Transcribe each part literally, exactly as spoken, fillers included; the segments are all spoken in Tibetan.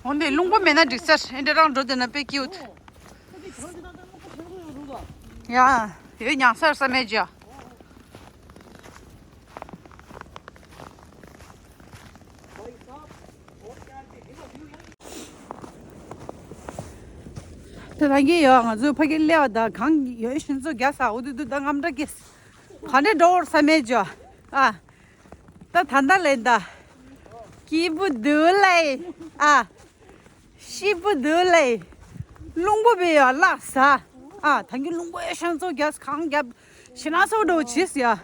འོ་འདི་རླུང་བུ་མེད་ན་འགྲིག་ས་རེད། འདི་རང་འགྲོ་དེ་ན་དཔེ་སྐྱིད་འདུག་ཡ། ཡོད་ཉང་སར་བསམ་མེད་ཅིག་དེ་རང་གི་ཡོད། ང་ཚོའི་ཕ་གི་སླེབས་པ་དང་གངས་ཡོད་ཤིན་ཚོ་རྒྱ་ས་འོ་དུ་དུ་ད་རྔམ་འདྲ་སྐྱེས། ག་འདྲ་འགྲོ་བར་བསམ་མེད་ཅིག་ཨ། ད་ད་ད་ལེ་ད། སྐྱིད་པོ་འདུག་ལེ། ཨ། སྐྱིད་པོ་འདུག་ལེ། རླུང་བུ་བེ་ཡ་བརླག་ས། ཨ། ད་གི་རླུང་བུ་ཡ་ཤང་ཚོ་རྒྱབ་གང་རྒྱབ་ཤི་ན་སོ་འགྲོ་བྱིས་ཡ།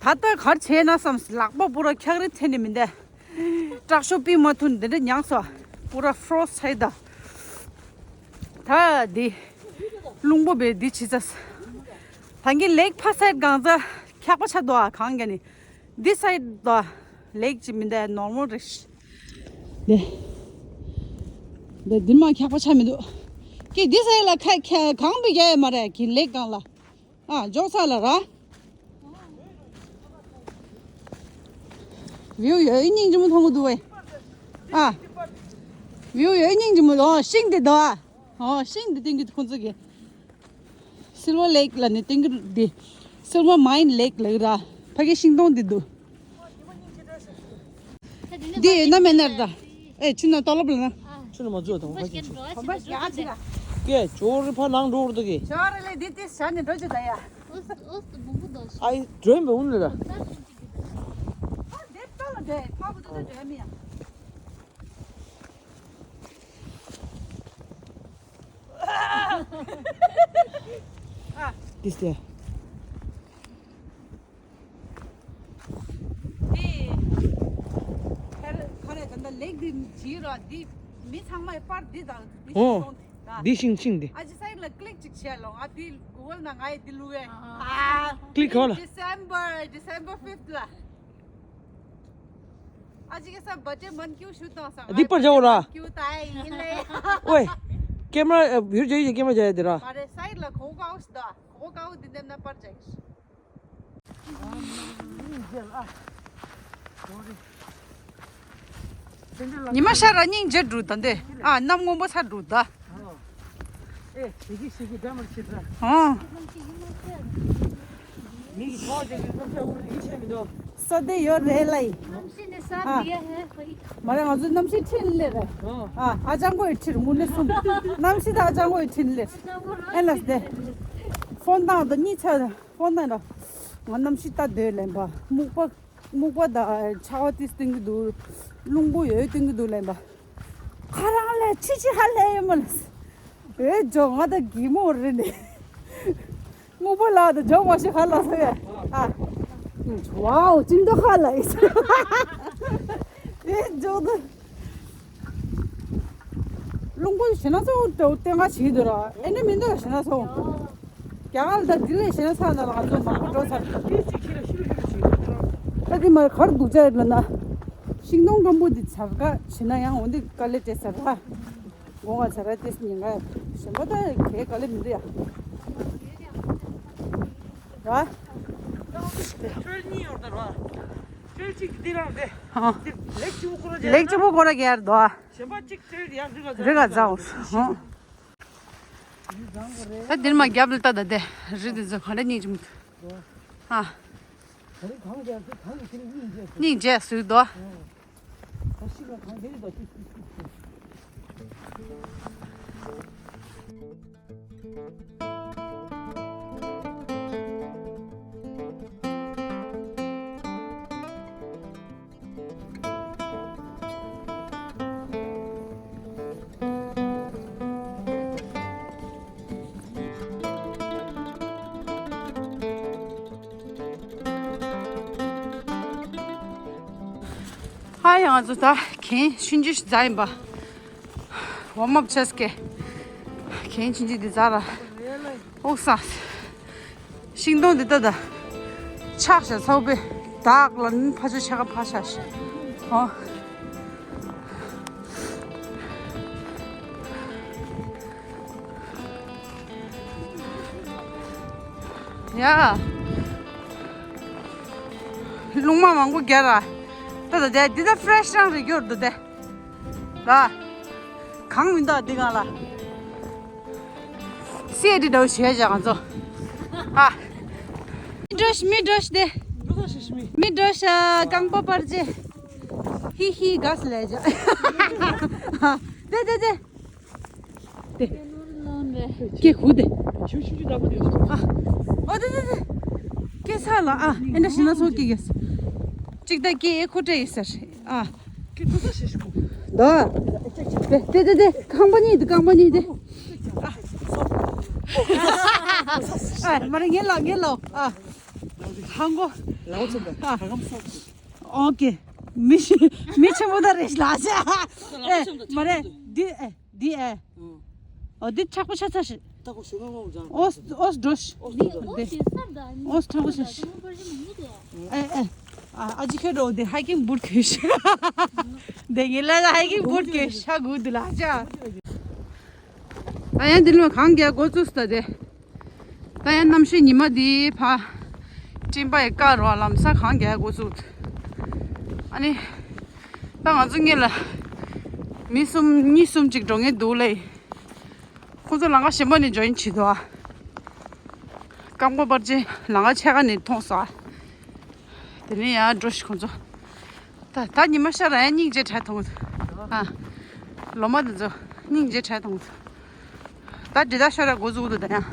ད་ལྟ་གར་བྱས་ན་བསམ་ལག་པ་པུ་ར་འཁྱག་རི་འཐེན་ནི་མི་འདས། དྲག་ཤོས་པི་མ་ཐུན་འདི་འདྲ་མྱངས་སོ། པུ་ར་ཧྥྲོས་ཚའི་ད། ད་འདི། རླུང་བུ་བེ་འདི་བྱིས་ས། ད་གི་ལེགས་ཕ་སའི་གང་ཚ་འཁྱག་པ་ཆ་དོ་ཨ་གང་ག་ནི། འདི་སའི་དོ། ལེགས་ཅི་མི་འདས་ནོར་མོ་རེད། ལེ། ལེ་འདི་མ་འཁྱག་པ་ཆ་མི་འདུག་ཀི་འདི་ས་ཡ་ལ་ཁ་ཁ་གང་བི་རྒྱ་ཡ་མ་རེད་ཀི་ལེགས་གང་ལ། ཨ་འཇོག་ས་ལ་ར། བིའུ་ཡོད་སྙིང་རྗེ་མོ་མཐོང་གི་འདུག་བས། ཨ། བིའུ་ཡོད་སྙིང་རྗེ་མོ་འདུག་ཤིང་འདི་འདུག་ཨ། ཨོ་ཤིང་འདི་སྟེང་གི་ཁོང་ཚོ་གི། སིལ་ཝར་ལེག་ལ་ནི་ཏིང་གི་འདི། སིལ་ཝར་མའིན་ལེག་ལ་ར། ཕ་གི་ཤིང་སྡོང་འདི་འདུག་འདི་ཡོད་ན་མེད་ན་ར་ད། ཨེ་ཆུ་ན་ཏོ་ལོབ་ལ་ན། ཆུ་ན་མ་ཛོ་དང་ཕ་གི་ཆུ། གོམ་པ་རྒྱག་ཅིག་ལ། ཀེ་ཇོ་རི་ཕ་ནང་འགྲོ་རུ་དུ་གི། ཇོ་རི་ལེ་འདི་ཏི་ཤ་ནི་འགྲོ་ཅི་ད་ཡ། ཨའི་འགྲོ་མི་འོང་ལ། ཨ་འདི་ཏོ་ལ་འདི་ཕ་བུ་དུ་དུ་འགྲོ་མི་ཡ། ཨ། འདི་སྟེ། འདི། ཁ་རེ་ཁ་རེ་ད་ལྟ་ལེགས་འདི་བྱིས་ར་འདི་མི་ཚང་མའི་པར་འདི་དང་འདི་ཨོ། ཤིང་སྡོང་འདི་ད། འདི་ཤིང་ཤིང་འདི། ཨ་ཅི་སའིད་ལ་ཀླིག་ཅིག་བྱས་ལོ་ང་འདི་གུ་གལ་ན་ང་ཡི་འདི་ལུ་བས། ཨ། ཀླིག་ག་ལ། December December fifth ལ། ཨ་ཅི་གེ་ས་བར་ཐ་ཌེ་མན་ཀྱུ་ཤུ་དང་སང་། འདི་པར་བྱའོ་ར། ཀྱུ་ཏའི་ཡིན་ལེ། ཝེ། ཀེམ་ར་བིར་ཇེ་ཡི་ཀེམ་ར་བྱ་ཡ་དེ་ར། ཨ་རེ་སའིད་ལ་གོ་ཀའོ་སི་ད། གོ་ཀའོ་འདི་འདེམ་ན་པར་བྱ་ཡིན། ཉི་མ་ཤར་ར་སྙིང་རྗེ་འགྲོ་ད་འདི། ཨ་གནམ་སྔོན་པོ་ཚ་འགྲོ་ད། ཨེ་ཞིག་གི་ཞིག་གི་འདྲ་མར་ཕྱིན་ད། ཨོ། མིག་གི་ཐོག་ཅིག་གི་སྐམ་ས་འུར་གི་ཆད་མི་འདུག་ས་དེ་ཡོད་རེད་ལ་ཡིན། གནམ་གཤིས་ནི་ས་ཨ། འདི་ཡ་ཧེ་ཧོ་ཡི། མ་རེད་ང་ཚོ་གནམ་གཤིས་འཕྲིན་ལས་རེད། ཨོ། ཨ་ཨ་ཅང་གོ་ཡི་ཁྲིར་དངུལ་ནི་གསུམ། གནམ་གཤིས་དང་ཨ་ཅང་གོ་ཡི་འཕྲིན་ལས། ཨེ་ལ་སྟེ། ཧྥོན་བཏང་དང་གཉིད་ཆག་ཧྥོན་བཏང་ར། ང་གནམ་གཤིས་ལྟ་འདོད་ལེན་པ་སྨུག་པ། སྨུག་པ་དང་ཆར་པ་ཏིས་སྟོན་གི་འདུག་རླུང་བུ་ཡོད་སྟོན་གི་འདུག་ལན་པ། ཁ་རང་ལས་ཕྱི་ཕྱི་ཧ་ལས་ཡོད་མ་ལ། ཨེ་ཇོ་ང་ད་གི་མོ་རེད་ནི། སྨུག་པ་ལ་ད་ཇོ་མ་ཤི་ཧ་ལ་ས་ཡ། ཨ། ཝའོ་ཅིན་ཏོ་ཧ་ལ་ཡི། ཨེ་ཇོ་ད། རླུང་བུ་ཞེ་ན་སོང་ཏེ་ཏེ་ང་ཞིག་འདུག་ར། ཨེ་ནི་མི་འདུག་ཞེ་ན་སོང་། རྒྱ་གར་ལ་ད་འདི་ལས་གཞན་ས་ན་ང་ཚོ་མང་པོ་འགྲོ་ཚར། ད་འདི་མར་གར་འདུག་ཅག་ལ་ན། ཤིང་སྡོང་སྐམ་པོ་འདི་ཚར་ཀ་བྱེད་ན་ཡང་འོ་འདི་དཀའ་ལས་སྤྲད་ཚར་ཀ། མགོ་ང་ཚར་ཏེ་ཉིན་ག་གཞན་པ་ད་གའི་དཀའ་ལས་མི་འདུག་ཡ། ར། ཁྲོལ་གཉིས་ཡོད་ད་ར། ཁྲོལ་གཅིག་འདི་རང་རེད། ཨ། འདི་ལེགས་ཆུ་བོ་ཁོ་ར་རྒྱལ་རེད་དོ། གཞན་པ་གཅིག་ཁྲོལ་ཡང་རི་ག་རི་ག་ཛའོ། ཨ། ད་འདིར་མ་རྒྱབ་ལ་ལྟ་ད་དེ་རི་འདི་ཚོ་ག་འདྲ་སྙིང་རྗེ་མོ། ཨ། སྙིང་རྗེ་སུས་དོ། ཧ་ཡང་ང་ཚོ་ད་གན་ཆུང་ཆུང་ཞིག་འཛག་ཡིན་པ། ཝོམ་ཨབ་བྱས་ཀེ། གན་ཆུང་ཆུང་འདི་འཛག་ར། ཨོ་སང་། ཤིང་སྡོང་འདི་ལྟ་ད། ཆག་ཤ་ཚ་བོ་པས་བདག་ལ་ནི་ཕ་ཆོས་ཆ་ག་ཕ་ཤ་ཤ། ཨོ། ཡ། རླུང་མ་མང་པོ་རྒྱག་ར། ད་ད་དེ་འདི་ད་ཕ་རེ་ཤི་རང་རེད་སྐྱོར་འདུག་དེ། ལ། གང་མི་འདུག་འདི་གང་ལ། སེ་འདི་འདྲ་བྱས་བཞག་ང་ཚོ། ཨ། མི་འགྲོ་ཤི་མི་འགྲོ་ཤི་དེ། མི་འགྲོ་ཤ་རྐང་པ་པར་ཅེ། ཧི་ཧི་ག་སི་ལས་བྱ། དེ་དེ་དེ། དེ། ཀེ་ཧུ་དེ། ཨ། ཨོ་དེ་དེ་དེ། ཀེ་ས་ལ་ཨ། ཨེ་འདྲ་ཞིག་ན་སོང་ཀེ་གེ་སི། གཅིག་ད་ཀེ་ཨེ་ཁོ་ཏྲེ་ཡི་སར། ཨ། ད། དེ་དེ་དེ་དེ། རྐང་པ་གཉིས་དེ་རྐང་པ་གཉིས་དེ། ཨ། མ་རེད་ངེ་ལ་ངེ་ལ། ཨ། ཧང་གོ། ལའོ་ཚོ་འདི། ཨ། ཧ་གམ་སོགས། ཨོ་ཀེ། མི་ཤི་མི་ཆེན་པོ་ད་རེད་ལ་ཤ། ཨེ་མ་རེད། འདི་ཨེ་འདི་ཨེ། ཨོ་འདི་ཆག་པོ་ཤ་ཚ་ཤི། ཨོས་ཨོས་འགྲོ་ཤི། འདི་ཨོས་ཆག་པོ་ཤ་ཤི། ཨེ་ཨེ། ཨ་ཨ་ཅི་ཁྱོད་འགྲོ་འདི་ཧའི་ཀིང་བུད་ཁྱོད་ཤི། འདི་ངེད་ལ་ཧའི་ཀིང་བུད་ཁྱོད་ཤ་དགོས་འདི་ལ་ཤ། ད་ཡང་འདི་ལོ་གང་རྒྱག་འགོ་བཙུགས་ད་དེ། ད་ཡང་གནམ་གཤིས་ཉི་མ་འདི་ཕ། སྤྲིན་པ་ཡི་ཀ་རོ་ལམ་ས་གང་རྒྱག་འགོ་བཙུགས། ཨ་ནི། ད་ང་ཚོ་གཉིས་ལ། མི་གསུམ་གཉིས་གསུམ་ཅིག་འགྲོ་ངེས་འདུག་ལེ། ཁོ་ཚོ་ལམ་ཁ་གཞན་པ་ནས་ཇོ་ཡིན་བྱེད་འདུག་ཨ། རྐང་པ་པར་ཅན་ལམ་ཁ་ཕྱེད་ཀ་ནས་མཐོང་སོང་ཨ། དེ་ནས་ཡང་འགྲོ་ཤི་ཁོ་ཚོ། ད་ད་ཉི་མ་ཤར་ར་ཡང་སྙིང་རྗེ་དྲན་ཐོང་། ཨ། ལོ་མ་དེ་ཚོ་སྙིང་རྗེ་དྲན་ཐོང་། ད་འདི་ད་ཤར་ར་འགོ་འཛུགས་འདུག་ད་ཡང་།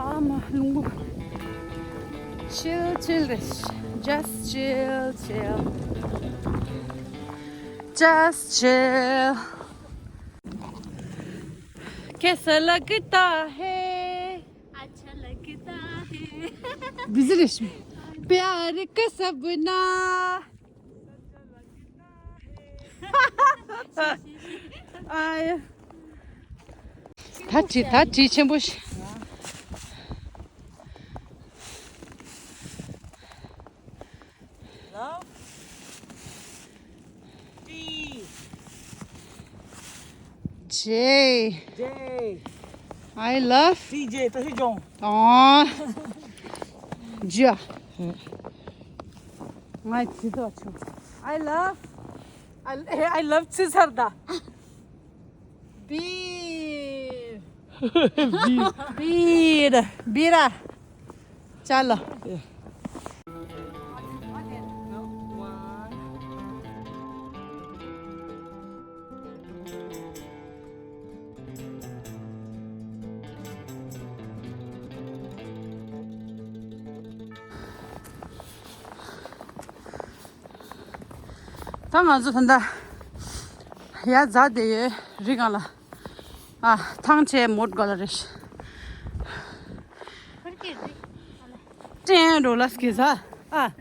ཨ་མ་ལུང་པོ། Chill, chill རེད། Just chill, chill. Just chill. कैसा लगता है? अच्छा लगता है। बिजनेस में प्यार का सपना। आय। ད་བྲིས་ད་བྲིས་ཆེན་པོ་ཞིག Love. T. J. J. I love. T J. ཏ་ཤི་ཇོང་། ཨོ། ཇ། ང་ཚི་དོ་ཆུ། I love. I, I love ཚི་སར་ད། Beer. Beer. Beer. Beer. Chalo. ད་ང་ཚོ་ད་ལྟ་ཡར་འཛེགས་བསྡད་ཡོད་རི་སྒང་ལ། ཨ། ཐང་ཆད་མོད་ག་ལ་རེད། ཀྲེན་རོ་ལ་སྐྱེས་ས། ཨ།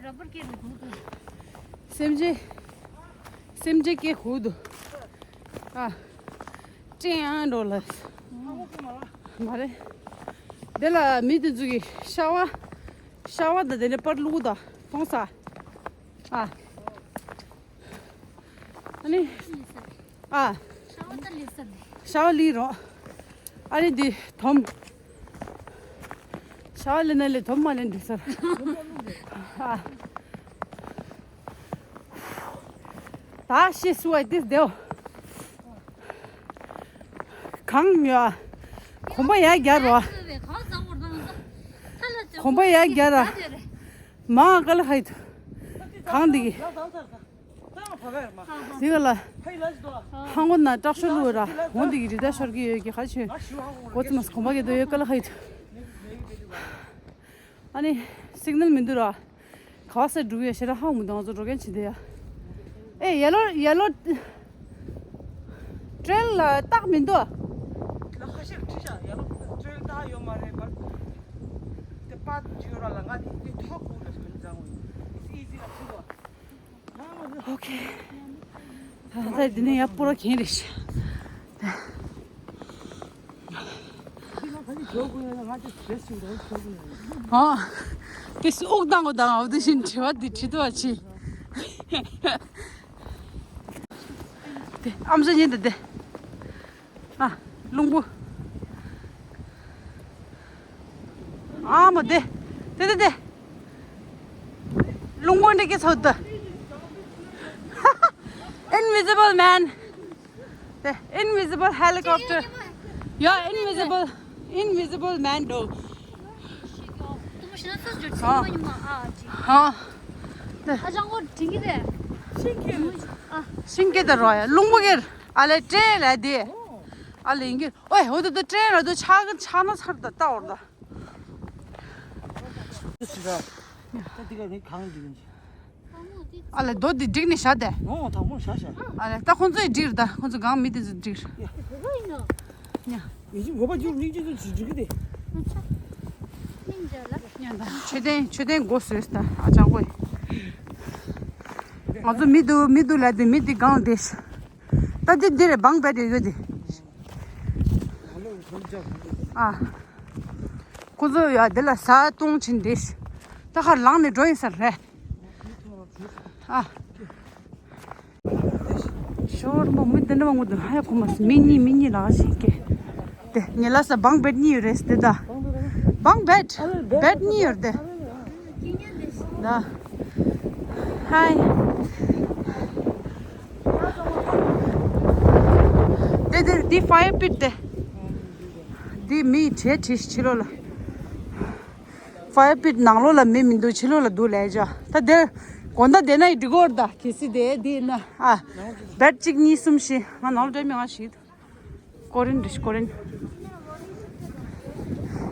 སེམས་ཅན། སེམས་ཅན་སྐྱེ་ཧུ་དུ། ཨ། ཀྲེན་རོ་ལ། མ་རེད། དེ་ལ་མི་དེ་ཚོ་གི་ཤ་བ། ཤ་བ་དང་དེ་ནས་པར་བླུགས་དང་མཐོང་ས། ཨ། ཨ་ནི། ཨ། ཤ་བ་ལི་རོ། ཨ་ནི་འདི་དོམ། ཤ་བ་ལི་ན་ལི་དོམ་མ་ལེན་འདི་སར། ཨ། ད་ཤི་སུ་བ་དིས་དེའོ། གང་ཡོད། གོམ་པ་ཡར་རྒྱག་རོ། གོམ་པ་ཡར་རྒྱག་ར། མ་ཀ་ལ་ཧའི་ཐུ། གང་འདི་གི། འདི་ག་ལ། ཧང་གོ་ན་དྲག་ཤོར་ལུ་ར། འོང་འདི་གི་རི་དྭགས་ཤོར་གི་ཡོད་གི་ཁ་ཆུ། གོ་ཙི་མ་གོམ་པ་གི་དོ་ཡོད་ཀ་ལ་ཧའི་ཐུ། ཨ་ནི་སིག་ནལ་མི་འདུག་ར། ག་བ་སེ་འགྲུག་ཡ་ཤེ་ར་ཧང་མི་འདུག་ང་ཚོ་འགྲོ་མཁན་ཆེ་དེ་ཡ། ཨེ་ཡེ་ལོ་ཡེ་ལོ། ཊེལ་ལ་རྟགས་མི་འདུག་ལ་ཁ་ཤས་ཁྲིད་བཞག་ཡ་ལོ་ཊེལ་རྟགས་ཡོད་མ་རེད་པར། དེ་པར་ཅིག་ཡོད་ར་ལ་ང་དེ་དེ་ཐོག་གོ་ལ་ཤི་མི་ཚང་བ་ཡིན། ཨི་ཟི་ལ་ཁྲིད་དོ། ཨོ་ཁེ། ད་ལྟ་འདི་ནས་ཡར་སྤོ་ར་གྱོན་རེད། ཨ། དེ་སུ་ཨོག་དང་གོ་དང་ཨོ་དེ་བཞིན་དྲི་བ་འདི་དྲི་དུ་བ་ཆི། དེ་ཨམ་ཅོག་ཉན་དེ་དེ། ཨ། རླུང་བུ། ཨ་མ་དེ། དེ་དེ་དེ། རླུང་བུ་འདི་གི་ཚོད་དུ། Invisible man. The invisible helicopter. You're invisible. Invisible man, though. ཧ། ཤིང་སྐྱེ་དར་བ་ཡ། རླུང་བུ་གེར། ཨ་ལེ་ཏྲེན་ལ་དེ། ཨ་ལེ་ཡིན་གེར། ཨོའི་འོ་དེ་དུ་ཏྲེན་ལ་དུ་ཆག་ཆག་ན་ཚར་ད་ལྟ་འོར་ད། ད་དེ་ག་ནི་གང་འདི་ཡིན། ཨ་ལེ་རྡོ་འདི་བསྒྲིགས་ནས་བཞག་དེ། ཨོ་དང་པོ་བཞག་བཞག་ཨ་ལེ་ད་ཁོང་ཚོས་བསྒྲིགས་ར་ད་ཁོང་ཚོ་གང་མི་དེ་ཚོས་བསྒྲིགས། ཡ། ཡ་ཅི་འོ་བ་ཅུ་མིག་ཅི་ཚོ་ཅི་བསྒྲིགས་གི་དེ། མཆོད་རྟེན་མཆོད་རྟེན་སྒོ་བཟོས་ད་ཨ་ཅང་གོ། ང་ཚོ་མི་འདུག་མི་འདུག་ལབ་དེ་མི་དེ་གང་བསྡད། ད་དེ་འདི་རེད་བང་བེད་ཡོད་ཡོད་དེ། ཨ། ཁོ་ཚོ་ཡ་དེ་ལ་ཟ་བཏུང་ཕྱིན་དེ། ད་ཁར་ལངས་ནས་འགྲོ་ཡིན་ས་རེད། ཨ། ཞོར་མོ་མི་དེ་འདྲ་བ་ངུ་དུ་ཧ་ཡ་ཁོ་མ་སི་མི་གཉིས་མི་གཉིས་ལ་ཞིག་གེ། དེ་ངེ་ལ་ས་བང་བེད་གཉིས་ཡོད་རེད་དེ་ད། བང་བེད། བེད་གཉིས་ཡོད་དེ། ད། ཧའི། དེ་དེ་དེ་ཕ་ཡར་པིཊ་དེ། དེ་མི་བྲེལ་བྲེལ་ཕྱི་ལོགས་ལ། ཕ་ཡར་པིཊ་ནང་ལོགས་ལ་མི་མི་འདུག་ཕྱི་ལོགས་ལ་འདུག་ལས་བྱ། ད་དེར་དགོང་དག་བསྡད་ན་ཡི་འགྲིག་གོ་ར་ད་གལ་སྲིད་དེ་དེ་ན་ཨ། བེད་གཅིག་གཉིས་གསུམ་བཞི་ང་ནང་ལ་འགྲོ་མི་ང་ཞིག་ཀོ་རིན་རེད་ཀོ་རིན།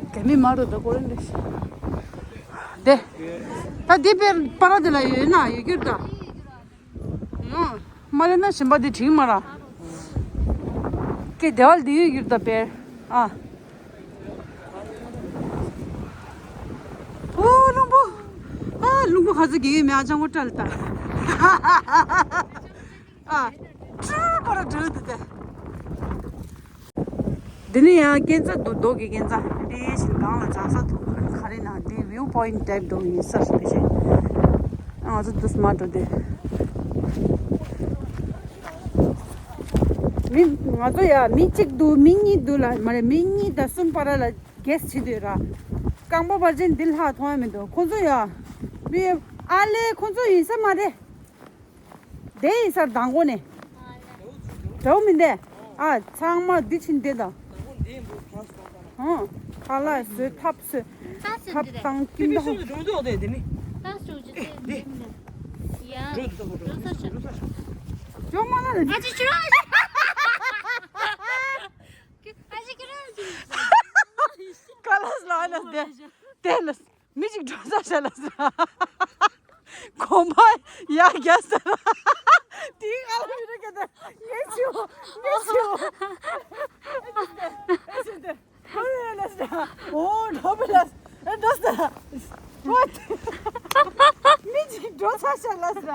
རྒྱ་མི་མ་རུ་ད་ཀོ་རིན་རེད། དེ། ད་དེ་པེར་པ་ར་དེ་ལ་ཡོད་ན་ཡོད་རྒྱུ་རེད་ད། ཡང་མ་ལེན་ན་གཞན་པ་དེ་བྲིས་མ་ར། ཀེ་དེ་བ་ལ་དེ་ཡོད་རྒྱུ་རེད་ད་པེར། ཨ། ཨོ་རླུང་བུ། ཨ་རླུང་བུ་ཁ་ཚ་གི་ཡོད་མེད་ཨ་ཅང་གོ་བཀྲ་ལ་ད། ཨ། ཀྲུ་པ་ར་འགྲོ་འདུག་སྟེ། འདི་ནི་ཡང་སྐས་འཛེག་འདུག་རྡོ་གི་སྐས་འཛེག་འདི་བཞིན་སྒང་ལ་འཛེག་ས་འདུག་ག་རེ་ན་འདི་view point type འདུག་ཡིན་ས་རེད་པས་ཤེས། ང་ཚོ་འདུག་སྨ་འགྲོ་དེ། མི་ང་ཚོ་ཡ་མི་གཅིག་འདུག་མི་གཉིས་འདུག་ལ་མ་རེད་མི་གཉིས་དང་གསུམ་བར་ལ་གེས་བྱེད་དུས་ར། རྐང་པ་བར་ཅན་འདི་ལྷག་མཐོང་ཡ་མི་འདུག་ཁོ་ཚོ་ཡ། མི་ཨ་ལེ་ཁོ་ཚོ་ཡིན་ས་མ་རེད། དེ་ཡིན་སར་མདང་དགོང་ནས། དྲའུ་མི་འདས། ཨ་ཚང་མ་འདི་ཕྱིན་བསྡད་དང་། ཧང་། ཁ་ལག་བཟོས་ཐབས་བཟོས། ཐབས་དང་ཀིན་དང་། ཇོ་མ་ལ་རེད། ཁ་ལག་ལ་ལ་བསྡད། དེ་ལ། མི་གཅིག་འགྲོ་ས་ཤ་ལ་ཟ། གོམ་པ་ཡ་རྒྱ་ཟ། དེའི་ཨ་ལ་མི་རེ་ག་ད་ངས་ཆིའོ་ངས་ཆིའོ། ཨོ་ལ་ཟ། ཨོ་འགྲོ་བ་ལ་ཟ། འགྲོ་ཟ། What? མི་གཅིག་འགྲོ་ས་ཤ་ལ་ཟ།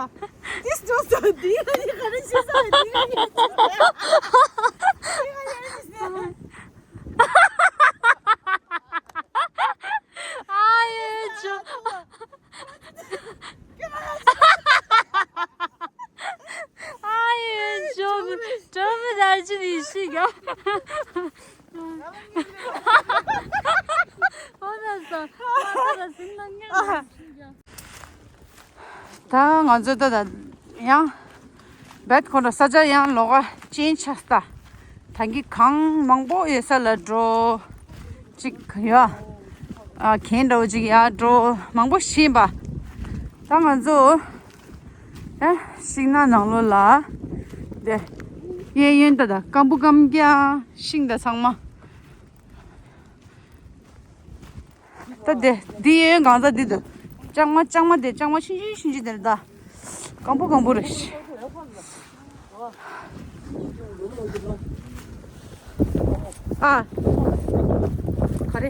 དེ་འགྲོ་ཟ། དེའི་ཨ་ལ་ག་རེ་ཤི་ཟ། དེའི་ཨ་ལ་ཤི་ཟ། དེའི་ཨ་ལ་ཤི་ཟ། ཨ་ཡེ་ཇོ། ཨ་ཡེ་ཇོ། ཇོ་མི་ད་ཅི་ནི་ཤི་ག་ཨོ་ན་ས། ཨ་ད་ཟིན་ན་ཉན་ན་ཤི་ག་ད་ང་ཚོ་ད་ད་ཡང་བེད་ཁོ་ན་ས་ཆ་ཡང་ལོག་ག་ཅན་ཆ་སྟ། ད་གི་གང་མང་པོ་ཡོད་ས་ལ་འགྲོ། ཅིག་ཡ། ཨ་གན་འདྲ་བོ་ཅིག་ཡ་འགྲོ་མང་པོ་ཤེས་པ། ད་ང་ཚོ་ཨ་ཤིང་ནགས་ནང་ལོགས་ལ་དེ་གཡས་གཡོན་ད་ད་སྐམ་པོ་སྐམ་རྒྱག་ཤིང་ད་ཚང་མ། ད་དེ་འདི་ཡོད་གང་ཟག་འདི་དུ། ལྕང་མ་ལྕང་མ་དེ་ལྕང་མ་ཆུང་ཆུང་ཆུང་ཆུང་དེ་རེད་ད། སྐམ་པོ་སྐམ་པོ་རེད། ཨ། ག་རེ།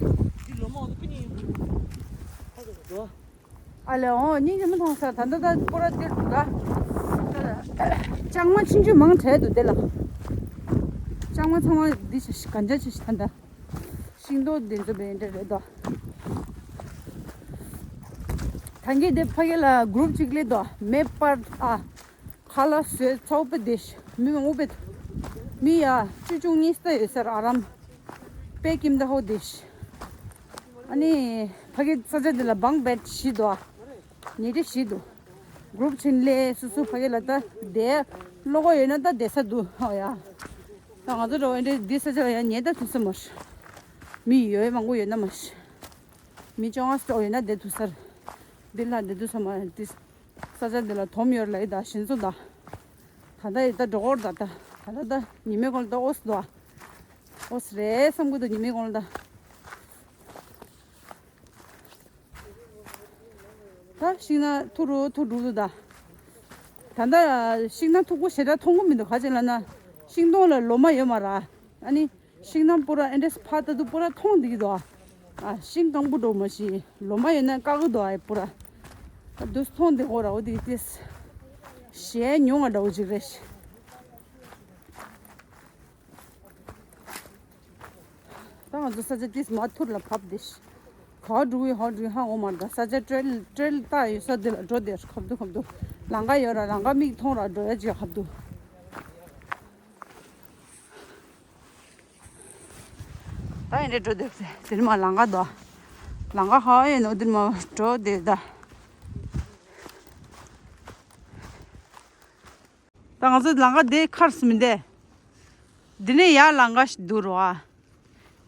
ཨ་ལེ་ཨོ་སྙིང་རྗེ་མི་མཐོང་ས་ད་ད་ད་པོ་ར་འདིར་འདུག་ད། ལྕང་མ་ཆུང་ཆུང་མང་དྲགས་འདུག་དེ་ལ། ལྕང་མ་ཚང་མ་འདི་ཆ་ཞིག་གན་ཆ་ཆ་ཞིག་ད་ལྟ། ཤིང་ཏོག་འདི་ཚོ་བེ་འདྲ་རེད་དོ། ད་གིན་དེ་ཕ་གི་ལ་གུ་རུབ་ཅིག་སླེབས་དོ། མེ་པར་ཨ། ཁ་ལག་བཟོས་ཚོགས་པ་དེ་མི་མང་པོ་བེད། མི་ཡ་བཅུ་བཅུ་གཉིས་ལྟ་ཡོད་ཟེར། ཨ་རམ་པེ་ཀིམ་ད་ཧོ་དེ། ཨ་ནི་ཕ་གི་ས་ཆ་དེ་ལ་བང་བེད་བཞི་དོ། ཉེ་དེ་བཞི་དོ། གུ་རུབ་ཆེན་ལས་སུ་སུ་ཕ་གི་ལ་ད་དེ་ལོ་གོ་ཡོད་ན་ད་དེ་ས་འདུག་ཧོ་ཡ། ད་ང་ཚོ་འགྲོ་འདི་འདི་ས་ཆ་ལ་ཡ་ཉེ་ད་ཐུག་ས་མ་ཤི། མི་ཡོད་མང་པོ་ཡོད་ན་མ་ཤི། མི་ཅོང་ཨ་སྟོ་ཡོད་ན་དེ་ཐུག་སར། འདི་ལ་དེ་ཐུག་ས་མ་འདི། ས་ཆ་འདི་ལ་དོམ་ཡོད་ལ་ཡི་ད་ཤིན་ཚོ་ད། ད་ད་ཡི་ད་འགྲོ་གོར་ད་ད། ད་ད་ད་ཉི་མའི་གོང་ལ་ད་ཨོ་སི་དོ། ཨོ་སི་རེད་བསམ་གི་འདུག་ཉི་མའི་གོང་ལ་ད། ད་ཤིང་ནགས་ཐུག་རུ་ཐུག་འགྲོ་འདུག་ད། ད་ད་ཤིང་ནགས་མཐུག་པོ་ཞེ་དྲག་མཐོང་གི་མི་འདུག་ག་ཅི་ལ་ན། ཤིང་སྡོང་ལ་ལོ་མ་ཡོད་མ་ར། ཨ་ནི། ཤིང་ནགས་པུ་ར་ཨེ་འདྲས་ཕ་ད་དུ་པུ་ར་མཐོང་འདི་གི་དོ། ཨ་ཤིང་སྐམ་པོ་འགྲོ་མ་ཤི། ལོ་མ་ཡོད་ན་དཀའ་གི་དོ་ཨ་པུ་ར། ད་དུས་མཐོང་འདི་གོ་ར་འོ་འདི་གི་ཏིས། ཞེ་ཉུང་ང་འདྲ་བོ་ཅིག་རེད་ཤི། ད་ང་ཚོ་ས་ཆ་ཏིས་མ་ཐུར་ལ་བབས་འདི་ཤི། ག་འགྲོ་གི་ཧོ་འགྲོ་གི་ཧ་འོ་མ་ད་ས་ཆ་ཏྲེལ་ཏྲེལ་ལྟ་ཡོད་ས་འདི་ལ་འགྲོ་འདི་ཁབ་དུ་ཁབ་དུ། ལང་ཀ་ཡོད་ར་ལང་ཀ་མིག་མཐོང་ར་འགྲོ་ཡ་ཅིག་ཁབ་དུ། ད་ཡིན་འདྲེ་འགྲོ་འདོད་ཟེར་དེ་ནི་མ་ལང་ཀ་དོ། ལང་ཀ་ཧ་ཡིན་ནོ་དེ་ནི་མ་འགྲོ་དེ་ད། ད་ང་ཚོ་ལང་ཀ་དེ་ཁར་སི་མི་འདེ། དེ་ནས་ཡར་ལང་ཀ་ཞིག་འདུག་རོ་ཨ།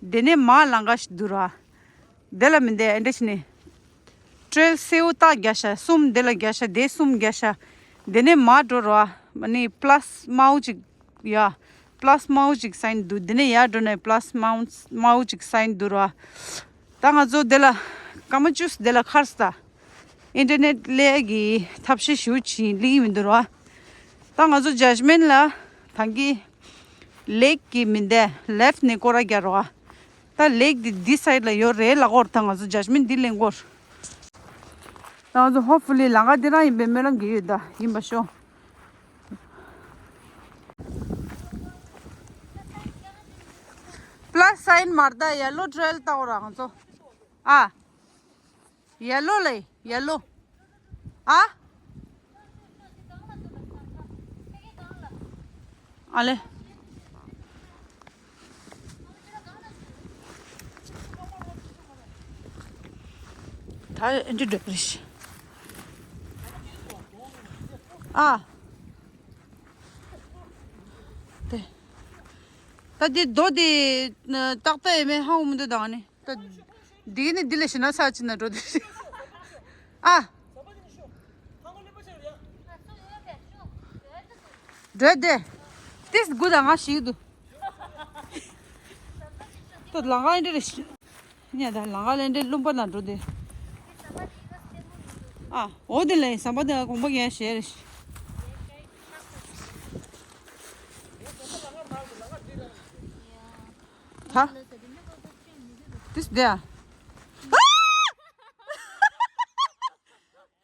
དེ་ནས་མར་ལང་ཀ་ཞིག་འདུག་རོ་ཨ། དེ་ལ་མི་འདེ་ཨེ་འདྲེ་ཞིག་ནི། ཏྲེལ་སེའུ་ཏག་རྒྱ་ཤ་གསུམ་དེ་ལ་རྒྱ་ཤ་དེ་གསུམ་རྒྱ་ཤ། དེ་ནས་མར་འགྲོ་རོ་ཨ། མ་ནི་པླས་མའུ་ཅིག་ཡ། པླས་མའུ་ཅིག་སའིན་འདུག་དེ་ནས་ཡར་འགྲོ་ནས་པླས་མའུ་མའུ་ཅིག་སའིན་འདུག་རོ་ཨ། ད་ང་ཚོ་དེ་ལ་ཀ་མ་ཅུས་དེ་ལ་ཁར་སི་ད། ཨིན་ཊར་ནེཊ་ལས་ཀྱི་ཐབས་ཤེས་ཞུ་ཆི་ལིང་མི་འདུག་རོ་ཨ། ད་ང་ཚོ་ཇཇ་མེན་ལ་ད་གི་ལེག་གི་མི་འདེ་ལེཕ་ནས་སྐོར་ར་རྒྱག་རོ་ཨ། ད་ལེག་འདི་འདི་སའིཌ་ལ་ཡོད་རེད་ལ་གོར་ད་ང་ཚོ་ཇཇ་མེན་འདི་ལེན་གོར། ད་ང་ཚོ་ཧོབ་ཕུ་ལི་ལང་ཀ་འདི་རང་ཡིན་པའི་སྨོན་ལམ་གྱི་ཡོད་ད་ཡིན་པ་ཤོ། པླས་སའིན་མར་ད་ཡེ་ལོ་ཏྲེལ་ལྟ་བོ་ར་ང་ཚོ། ཨ། ཡེ་ལོ་ལེ་ཡེ་ལོ། ཨ། ཨ་ལེ། ད་ཨེ་འདྲ་འདྲ་རེད་ཤི། ཨ། དེ། ད་དེ་རྡོ་དེ་ཏག་ཏག་ཡེ་མེ་ཧ་གོ་མི་འདུག་ད་ནི། ད། འདི་ནི་འདི་ལས་ཤི་ན་ས་ཅི་ན་འགྲོ་འདི་ཤི། ཨ། འགྲོ་དེ། ཏིས་དགུ་དང་ང་ཞིག་འདུག་ད་ལང་ཀ་ཨེ་འདྲ་རེ་ཤི། ཉ་ད་ལང་ཀ་ལེན་འདྲེ་ལུང་པ་ན་འགྲོ་དེ། ཨ། འོ་དེ་ལས་ཟམ་པ་དེ་གོམ་པ་རྒྱག་ཞེས་རེ་ཤི། ད། ཏིས་དེ་ཨ།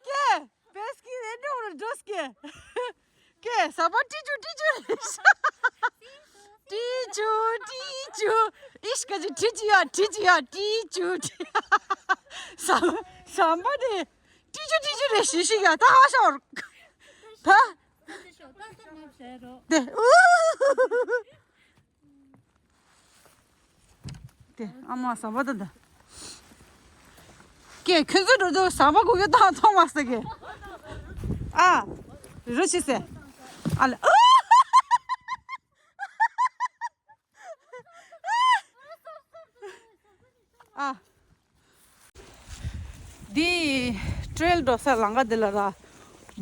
ཀེ། བེས་ཀི་རེ་འགྲོ་རུ་འགྲོ་སྐེ། ཀེ་ཟམ་པ་ཏི་ཅུ་ཏི་ཅུ་རེ་ཤ། ཏི་ཅུ་ཏི་ཅུ། ཨིཤ་ཀ་ཅི་ཏི་ཅུ་ཡ་ཏི་ཅུ་ཡ་ཏི་ཅུ་ཏི། ཟམ་ཟམ་པ་དེ་ཏི་ཅུ་ཏི་ཅུ་རེ་ཤི་ཤི་ཡ་ད་ཧ་ཤོར། ད། དེ། དེ་ཨ་མ་ཟམ་པ་ད་ད། ཀེ་ཁྱོད་ཚོ་འགྲོ་དུས་ཟམ་པ་གུ་གུ་བཏང་མཐོང་མ་སོང་གི། ཨ། རུ་ཆི་སེ། ཨ་ལ། ཨ། འདི་ཏྲེལ་འགྲོ་ས་ལང་ཀ་འདི་ལ་ར།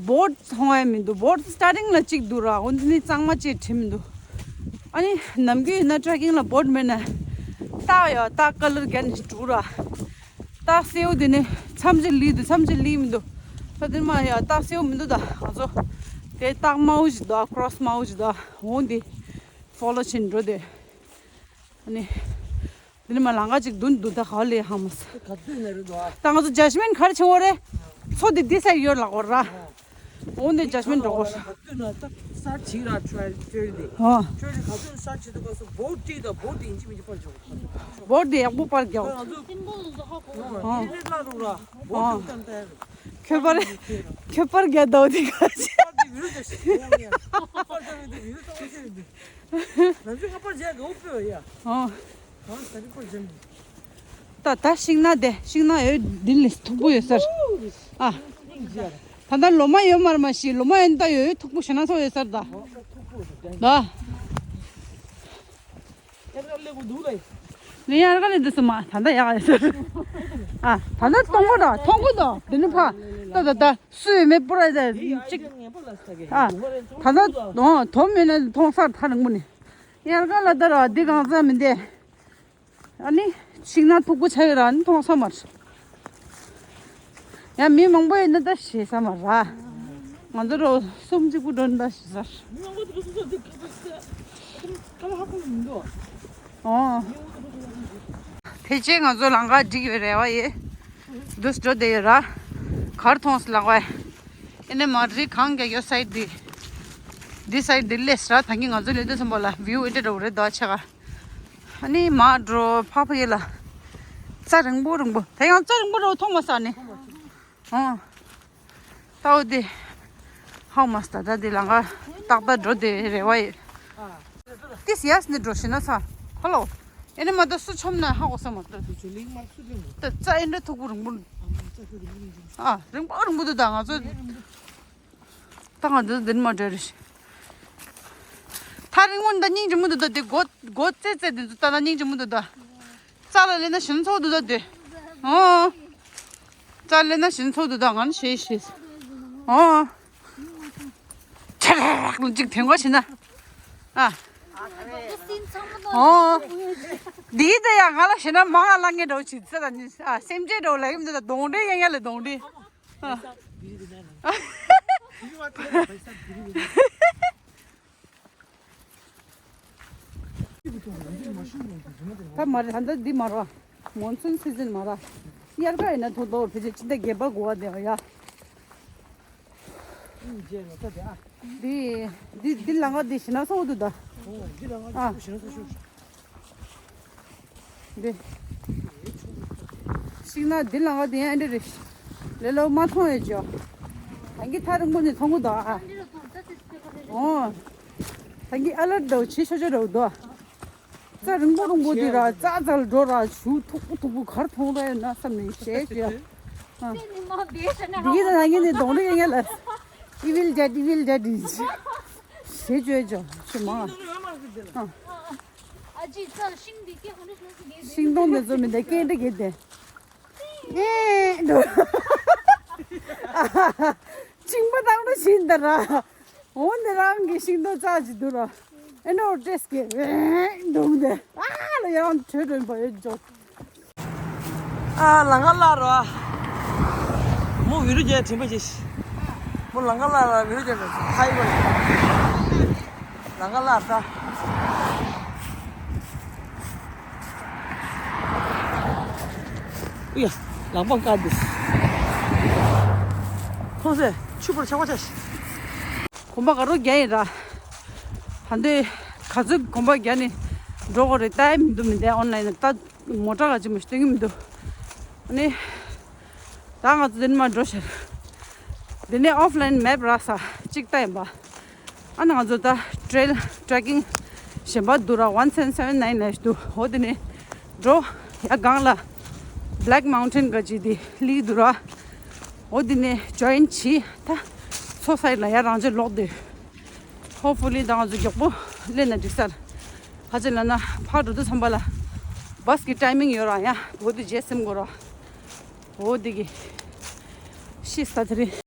བོཊ་མཐོང་ཡ་མི་འདུག་བོཊ་སི་ཊར་ཊིང་ལ་གཅིག་འདུག་ར། འོན་ཏེ་ནི་གཙང་མ་ཅིག་བྲིས་མི་འདུག་ཨ་ནི་ནམ་རྒྱུན་ཡིན་ན་ཊེ་རེ་ཀིང་ལ་བོཊ་མེད་ན། སྟག་ཡོད་སྟག་ཀ་ལར་རྒྱག་ནས་འགྲོ་ར། སྟག་སེའུ་དེ་ནི་མཚམས་ཅིག་ལུས་འདུག་མཚམས་ཅིག་ལུས་མི་འདུག་ད་དེ་མ་ཡ་སྟག་སེའུ་མི་འདུག་ད་ང་ཚོ། དེ་སྟག་དམར་པོ་ཞིག་འདུག་ཀྲོ་སི་དམར་པོ་ཞིག་འདུག་འོང་དེ། ཕོ་ལོ་བྱེད་འགྲོ་དེ། ཨ་ནི། དེ་ནི་མ་ལང་ཀ་ཅིག་མདུན་དུ་ད་ག་ལེ་ཧ་མ་སི། ག་དུས་ནས་རེད་དོ། ད་ང་ཚོ་ཇཇ་མེན་ག་རེ་བྱེད་འོ་རེད། མཚོ་དེ་འདི་ས་ཡོད་ལ་འོ་ར། འོ་འདི་ཇཇ་མེན་འགྲོ་འོ་ར། ག་དུས་ན་ད་ས་ ཅིག་ར་ཁྲོལ་ཁྲོལ་དེ། ཨོ། ཁྲོལ་དེ་ག་ཚོད་ས་ཆེ་དུ་ག་སོ་བོ་ཏི་དང་བོ་ཏི་ཡིན་གཅིག་མིན་གཅིག་པར་འཇོག་ཁ་ཚོ། བོ་ཏི་ཡག་པོ་པར་རྒྱག་ང་ཚོ་ཨོ། ཨིན་ལེ་ལ་རུ་ར་བོ་ཨོ། ཏི་ཏམ་ཏམ། ཁྱོད་པར་ཁྱོད་པར་རྒྱག་དོ་དེ་ག་ཅི། པར་དེ་བིའུ་དེ་ཤི་ཡོང་ཡ། པར་དེ་བིའུ་དེ་ཤི་ཡོང་། ང་ཚོ་ཁ་པར་རྒྱག་གི་འོ་པོ་ཡ། ཨོ། ད་ད་ཤིང་ནགས་དེ་ཤིང་ནགས་ཡོད་འདི་ལས་མཐུག་པོ་ཡོད་སར། ཨ། ད་ལྟ་ལོ་མ་ཡོད་མར་མ་ཤི་ལོ་མ་ཡོད་ད་ཡོད་མཐུག་པོ་ཞེ་ན་ཚོ་ཡོད་སར་ད། ད། ནི་ཡར་ག་ལས་འདི་སུ་མ་ད་ལྟ་ཡག་ཡོད་སར། ཨ་ད་ལྟ་གཏོང་གོ་ད་མཐོང་གོ་ད་འདི་ནི་ཕ་ད་ད་ད་སུ་ཡོད་མེད་པོ་ར་ད་ཅིག་ཨ་ད་ད་དོ་མེད་ན་མཐོང་སར་ཐ་རིང་པོ་ནི་ཡར་ག་ལ་ད་ར་འདི་གང་ཚ་མི་འདི། ཨ་ནི་ཤིང་ནགས་མཐུག་པོ་ཆགས་ཡོད་ར་ཨ་ནི་མཐོང་ས་མ་རེད། ཡང་མི་མང་པོ་ཡོད་ན་ད་ཞེད་ས་མ་ར། ང་ཚོ་རོ་གསུམ་གཅིག་པུ་འགྲོ་ན་ད་ཞེད་ས་རེད། ཨོ། ཕལ་ཆེར་ང་ཚོ་ལམ་ཁ་འགྲིག་ཡོད་རེད་བ་ཡེ། འདུག་འགྲོ་བསྡད་ཡོད་ར། གར་མཐོང་སི་ལམ་ཁ། ཨེ་ནས་མ་རི་གང་ག་ཡོད་སའི་འདི། འདི་སའི་འདི་ལས་ར་ད་གིན་ང་ཚོ་ལས་དུས་སམ་པོ་ལ་བིའུ་ཨེ་འདྲ་འགྲོ་རེད་ད་ཆེ་ག་ཨ་ནི་མར་འགྲོ་ཕ་ཕ་ཡེ་ལ། རྩྭ་རིང་པོ་རིང་པོ་དེ་ཡང་རྩྭ་རིང་པོ་རོ་མཐོང་མ་སོང་ནི། ཨོ། ཏའོ་དེ། ཧའོ་མ་སྟ་ད་དེ་ལང་ཀ་ཏག་ཏག་འགྲོ་དེ་རེ་བ་ཡེ། ཏིས་ཡས་ནི་འགྲོ་ཤི་ན་ས། ཧ་ལོ། ཨེ་ནི་མ་ད་སུ་ཆོམ་ན་ཧ་གོ་ས་མ་ད། ད་རྩྭ་ཨེ་འདྲ་མཐུག་པོ་རིང་པོ། ཨ་རིང་པོ་རིང་པོ་འདུག་ད་ང་ཚོ། ད་ང་འདི་འདི་མ་འདྲ་རེད། ཐག་རིང་མོ་འདི་སྙིང་རྗེ་མོ་འདུག་ད་དེ་སྒོ་སྒོ་ཙེ་ཙེ་འདི་ཚོ་ལྟ་ན་སྙིང་རྗེ་མོ་འདུག་ད། རྩྭ་ལ་སླེབས་ན་ཞེ་ན་ཚོགས་འདུག་ད་དེ། ཨོ། རྩྭ་ལ་སླེབས་ན་ཞེ་ན་ཚོགས་འདུག་ད་ང་ནི་ཞེ་ཞེ། ཨོ། ཁྲ་ཁྲ་ཁྲ་ཅིག་དེ་འགོ་བྱེད་ན། ཨ། ཨོ། འདི་ད་ཡ་ང་ལ་ཞེ་ན་མང་ང་ལ་ངས་འགྲོ་བྱེད་ཚེ་ད་ནི་ཨ་སེམས་ཅན་འགྲོ་ལ་ཡིན་འདི་ད་གདོང་འདྲེ་ཡང་ཡ་ལ་གདོང་འདྲེ། ཨ། ད་མ་རེད་ད་ལྟ་འདི་མ་རེད། མོན་སུན་སི་ཛིན་མ་རེད། དབྱར་ཁ་ཡིན་ན་ཐོ་ཐོ་ཕལ་ཆེར་ཕྱི་ཟླ་བརྒྱད་པ་དགུ་པ་དེ་ཡ། འདི་འདི་འདི་ལང་ཀ་འདི་ཞེ་ན་ཚོགས་འདུག་ད། ཨ། འདི། ཤིང་ནགས་འདི་ལང་ཀ་འདི་ཡང་འདི་རེད། ལེ་ལོ་མ་མཐོང་ཡོད་ཅོ། ད་གིན་ཐག་རིང་པོ་ནས་མཐོང་གི་འདུག་ཨ། ཨོ། ད་གིན་ཨ་ལར་འདྲ་བོ་བྱེད་ཆོག་ཆོག་འདྲ་བོ་འདུག་རྩྭ་རིང་པོ་རིང་པོ་འདི་ར་རྩྭ་རྩྭ་ལ་འགྲོ་ར་ཞུ་མཐུག་པོ་མཐུག་པོ་གར་མཐོང་ར་ཡོད་ན་བསམ་ནས་བཤད་ཅོ། ཨ། འདི་གིས་ད་ད་གིན་ནས་གདོང་རིས་ཡང་ཡང་ལ། Evil Dead, Evil Dead བྱེད་ཅོ་ཅོ་ཞུ་མ། ཨ། ཨ་ཅེ་ཙ་ཤིང་འདི་སྐད་ཧོན་ཤོ་ཤོ་གེ་ཤིང་སྡོང་འདི་ཚོ་མི་འདི་སྐད་འདྲ་གེ་དེ། ཨེ་འགྲོ། ཅིང་པ་དང་འགྲོ་ཤིང་འདི་ར། འོ་འདི་རང་གི་ཤིང་སྡོང་རྩ་ཅིག་འདུག་ར། ཨེ་འགྲོ་ཏྲེས་གེ་ཨེ་འགྲོ་འདི། ཨ་ལ་ཡང་བྲོས་བྲོས་པ་ཡོད་འཇོག་ཨ་ལང་ཀ་ལ་ར། མོ་བི་རུ་རྒྱལ་དྲན་པ་བྱེད་ཤི། མོ་ལང་ཀ་ལ་ར་བི་རུ་རྒྱལ་ལ་ཧའི་བ། ལང་ཀ་ལ་ས། ཨུ་ཡ། ལང་པ་ཀ་འདུག་ཁོང་ཚོས་ཆུ་བུར་ཆག་པ་ཆག་ཤི། གོམ་པ་ག་རུ་རྒྱག་ཡིན་ར། ད་འདོད་ག་ཚོད་གོམ་པ་རྒྱག་ནས་འགྲོ་དགོས་རེད་ལྟ་ཡ་མི་འདུག་མི་འདུག་ཨོན་ལན་ལ་ལྟ། མོ་ཊ་ག་ཅི་མོ་ཞིག་སྟོན་གྱི་མི་འདུག་ཨ་ནི། ད་ང་ཚོ་འདི་ནས་མར་འགྲོ་ཤར། འདི་ནས་ཨོཕ་ལན་མེབ་རག་ས་གཅིག་ལྟ་ཡིན་པ། ཨ་ནི་ང་ཚོ་ད་ཊེལ་ཊེ་ཀིང་གཞན་པ་འདུག་ར་ཝན་སེ་ཝན་སེ་ཝན་ནའིན་ལ་འདུག་འོ་འདི་ནས་འགྲོ། ཡ་སྒང་ལ་Black Mountain ག་ཅི་འདི་ལི་འདུག་ར། འོ་འདི་ནས་ཇོ་ཡིན་བྱི་ད་མཚོ་སའི་ལ་ཡ་རང་ཅག་ལོག་འདུག Hopefully ད་ང་ཚོ་མགྱོགས་པོ་སླེབས་ན་འགྲིག་ས་རེད། ཕལ་ཆེར་ལབ་ན་ཕར་འགྲོ་དུས་ཙམ་པ་ལ་བྷ་སི་གི་ཊའི་མིང་ཡོད་ར་ཡ་འོ་དེ་རྗེས་ཟིན་དགོས་ར། འོ་དེ་གི་ཤི་ས་དེ་རེད།